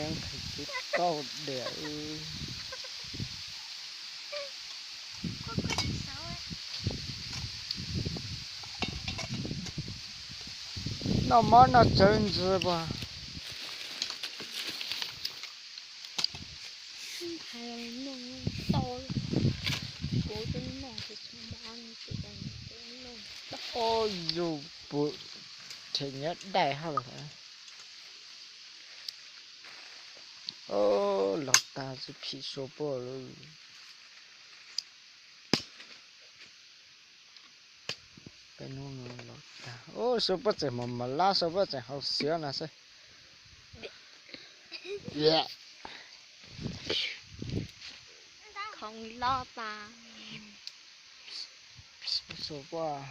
Yeeb qhwv tib tauj diam. Noj mov noj tsawv ntsis puas? Ua yus pum rhe nyob dai hauj lwm. Los tag tsis phim Suav Pob lawm. Peb hnub no los tag. Suav Pob tseem mos mos lab, Suav Pob tseem haus xiav no xwb. Khoov loj tas. Suav Pob,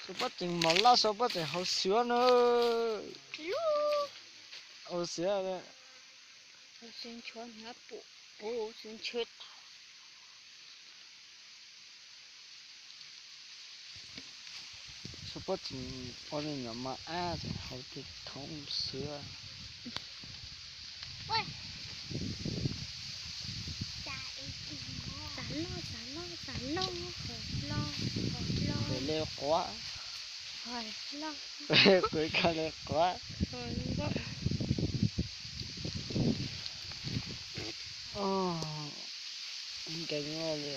Suav Pob tseem mos lab, Suav Pob tseem haus xiav na. Haus xiav. Suav Pob tseem ua me nyuam mos ab tseem haus tig thoob xiav. Qhwv li quav. Qhwv koj li quav. Nkees li.